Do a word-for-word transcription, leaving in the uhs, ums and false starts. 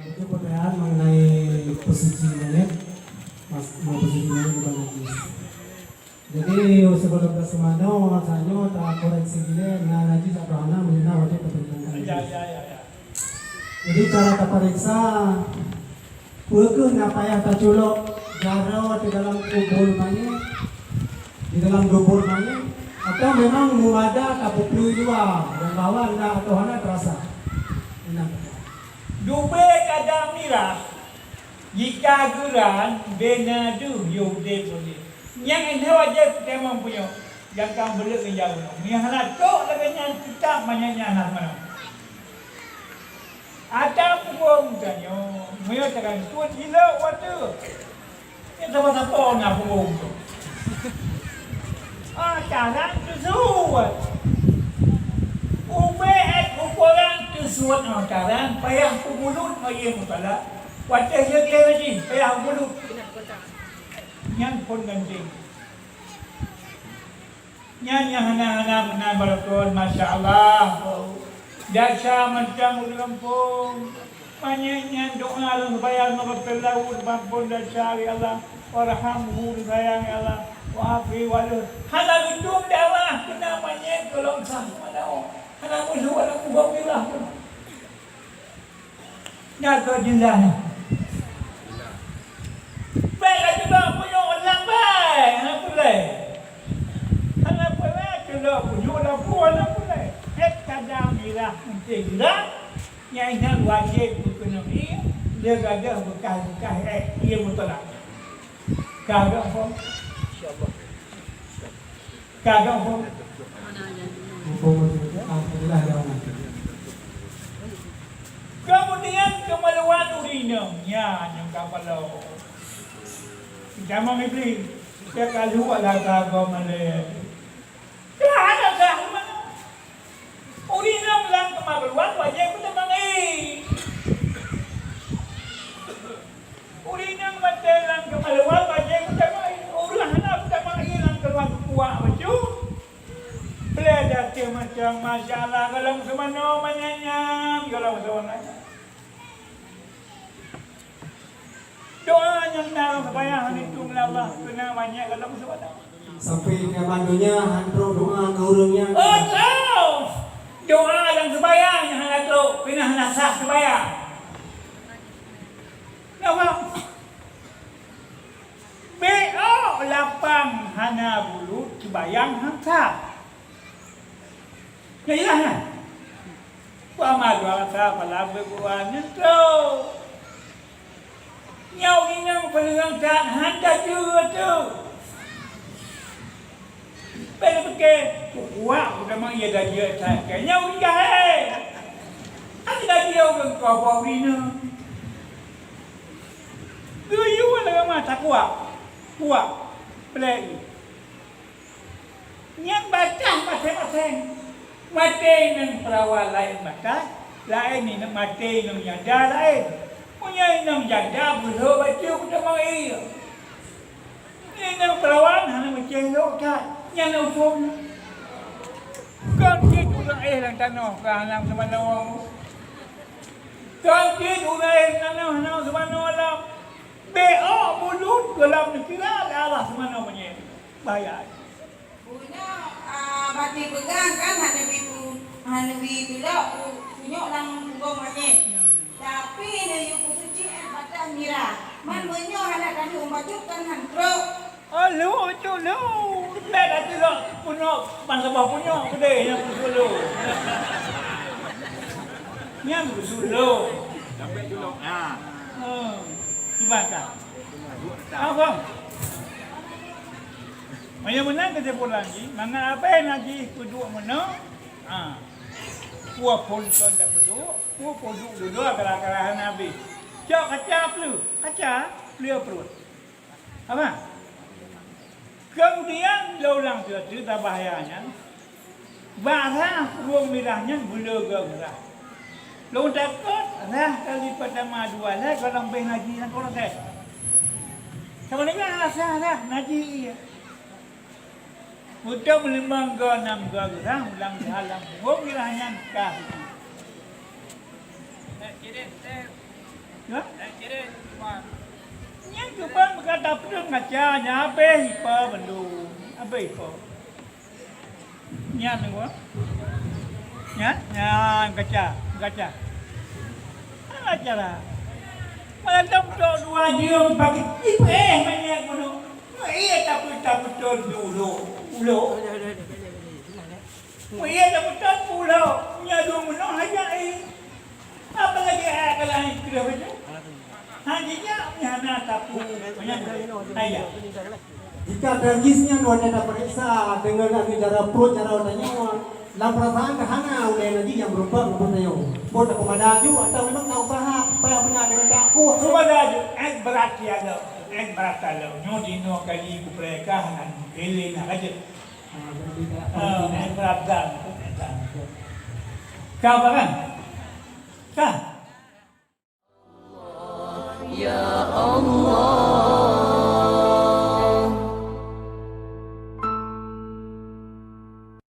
Itu pertanyaan mengenai pesuci monyet, mas-, mau pesuci monyet bukan najis. Jadi, sebelum taseumanoe, rasanya takoreksi dulu, na najis atau hana, meunyoe na wajib taperiksa. Ya, ya, ya, ya. Jadi, cara taperiksa, peu kheueh na payah taculok jaroe di dalam kubur manyét, di dalam dubur manyét, atau memang meumada tapeupeue luwa, dan bahwa na atau hana terasa? Nah. Dubé kadang mirah, jika geuran, bena deuh yôh udeb lé. Nyang éh wajéb teurimong punyueng, jangan beuleuek ngon jaroe. Nyang hana trok lagée nyan, teutap manyét nyan hana meunan. Ata punggung tanyoe, meunyoe teugantung ilok watée. Nyan sapo-sapo na punggung tu. Ah, carang teusuet. Ubé ék ukoran teusuet, ah, carang payah peumulut ngon ié mutala. Watée jeuet lé rajin, payah peumulut. Nyan phon ganteng. Nyan nyang hana-hana meunan barokon, masya Allah. Dasar mantong ureuëng gampông. Manyét nyan doa lôn seubayang maghfir lahu, bak phon dasar, ya Allah, warhamhu, sayang, ya Allah, wa'afi wa'fu. Hana geudum darah keunan manyét golom sah manoe. Hana meusuh, hana meusuh, ya Allah. Nyan keuh jeulaih nyan. Bèk laju bak punyueng lam bèe, hana peureulee. Hana peureulee, keulok punyueng lam puih, hana peureulee. Ék kada mirah meuntée girang, nyan nyan wajéb geukeuneuk ié, lé gadôh beukah-beukah ék ié mutolak. Ka geuh phon. Ka geuh phon. Keumudian keumaluan ureueng inong nyan nyang ka paloe. Geutamong Iblih, ka kaluek lam sagoe malée. Ka hana sah meunan. Ureueng inong lam keumaluan wajéb geutamong ié. Ureueng inong maté lam keumaluan wajéb geutamong ié. Ureueng hana geutamong ié lam keumaluan kukuak bacut. Plé ateueh mantong, masya Allah, golom seumanoe manyét nyan, golom seumanoe. Doa nyang na lam seumayang hana jitueng lé Allah, keunan manyét golom seumanoe. Sampai kiamat donya, han trok doa keu ureueng nyan. Oh, trok! Doa lam seumayang nyang hana trok, keunan hana sah seumayang. Nampak? Beuh lapang hana bulut, seumayang han sah. Nyan jeulaih nyan. Peuamal dua rasa, pala beubuan nyentuh. Nyoe inong peunurang that han tajeuet tu. Bèk pike, kukuak, udah mak iya dah jeuet that. Nyoe jahé. Ada dia ureueng tua bawah inong. Geuyue lagèe mata kuak. Kuak. Plek. Nyan bataih maséng-maséng. Maté inong peurawan laén bataih, laén inong maté inong janda laén. Meunyoe inong janda beusoe bacut kutamong ié. Inong peurawan hana meucéh lhok that, nyan na usôm. Kon cit ureueng éh lam tanoh ka hana seumanoe. Kon cit ureueng éh lam tanoh hana seumanoe lom. Beuh bulut gohlom neukira lé Allah seumanoe meunyoe. Bahaya. Bunoe, a, bati peugah kan hana bi tu, hana bi tulok pu-, punyok lam punggong manyét. Tapi neuyue peusuci ék bataih mirah. Man meunyoe hana tanyoe bacut kan han trok. Oh, lhok, cuk, lhok. Bèk dah tulok punyok, ban saboh punyok keudeh nyang peusulo. Nyang peusulo. Sampai tulok. Ha. Oh, ibadah. Apa? Meunyoe meunan keusimpulan jih, mangat abée najih peuduek meunoe, ha, peue phon kon tapeuduek, peue peuduek dudoe gara-gara hana abée. Cok kaca pleue, kaca pleue pruet. Apa? Keumudian lôn ulang sigoe teuk bahya nyan. Bak rhah ureueng mirah nyan beuleugoe rhah. Lôn takot rhah kali peutama dua lhèe gohlom bèh najih lam proses. Sama dengan rasa rhah najih ié. Untuk meulimong go nam go geurang ulang jalan punggong geurang nyan kah. Ya? Nyan cuba meukat tapeuleung ngaca nyan habéh ipa bandum. Habéh ipa. Nyan ni gua. Nyan, nyan kaca, kaca. Ngaca lah. Malam tu dua jam pagi. Ipa eh banyak guna. Iya tapi tak betul dulu. Dulu. Iya tak betul dulu. Nya dua menang aja eh. Apa lagi ayat kalau yang kira baca? Ha, jijak ni hana tapu. Banyak ayat. Jika tragis nyan wan tapeuriksa deungon anu cara pruet, cara wan tanyoe, lam peurasaan ka hana ulèe lagi nyang beureumpok ngon tanyoe. Buet tapeumada aju atawa memang ta usaha supaya beuna deungon takueh. Peumada aju, eh, berat ya lo, eh, berat lo. Nyoe dinoe kali kupeureka ngon kele na raja. Ah, berarti tak Ah, eh, berat dan, berat dan. Ka apa kan? Ka?